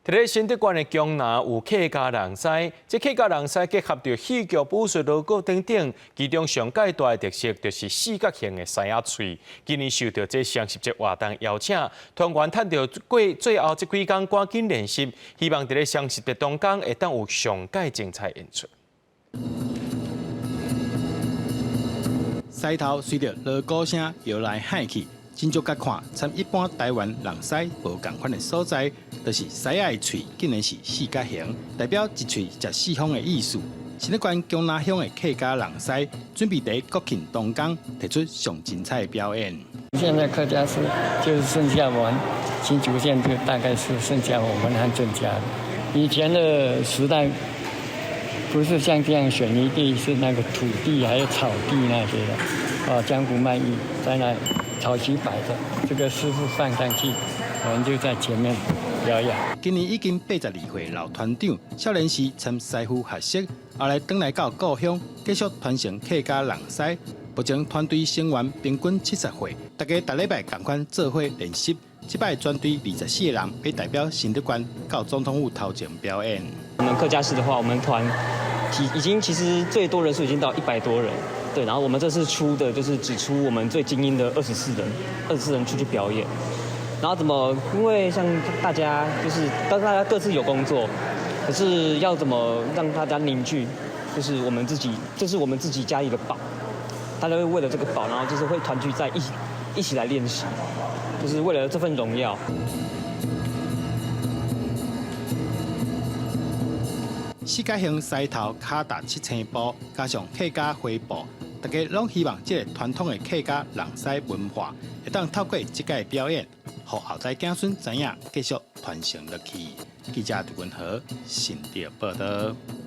佇咧新竹縣的江南有客家人獅，這客家人獅結合著戲劇、武術、鑼鼓等等，其中上蓋大的特色就是四角形的獅仔喙。今年受到這雙十節活動邀請，團員趁著過最後這幾工趕緊練習，希望佇咧雙十節當工會當有上蓋精彩演出。獅頭隨著鑼鼓聲搖來晃去。真足佮看，參一般台灣人獅無仝款的所在，就是獅仔的喙竟然是四角形，代表一喙食四方的意思。新竹縣江南鄉的客家人獅準備佇國慶當工提出上精彩的表演。現在客家獅就是剩下我們新竹縣就大概是剩下我們和鄭家。以前的時代不是像這樣水泥地，是那個土地還有草地那些的，啊，將鼓賣藝在那。草席擺著，這個師傅放上去，我們就在前面表演。今年已經82歲老團長，少年時參師傅學習，後來轉來到故鄉，繼續傳承客家人獅。目前團隊成員平均70歲，大家逐禮拜仝款做伙練習。這擺全隊24個人，欲代表新竹縣到總統府頭前表演。我們客家獅的話，我們團已經其實最多人數已經到100多人。對，然後我們這次出的就是只出我們最精英的二十四人，二十四人出去表演。然後怎麼？因為像大家就是，當大家各自有工作，可是要怎麼讓大家凝聚？就是我們自己，這是我們自己家裡的寶，大家會為了這個寶，然後就是會團聚在一起，一起來練習，就是為了這份榮耀。四角形獅頭，跤踏七星步，加上客家花布。大家攏希望這個傳統的客家人獅文化，會當透過這屆表演，予後代子孫知影，繼續傳承落去。記者杜文和新竹報導。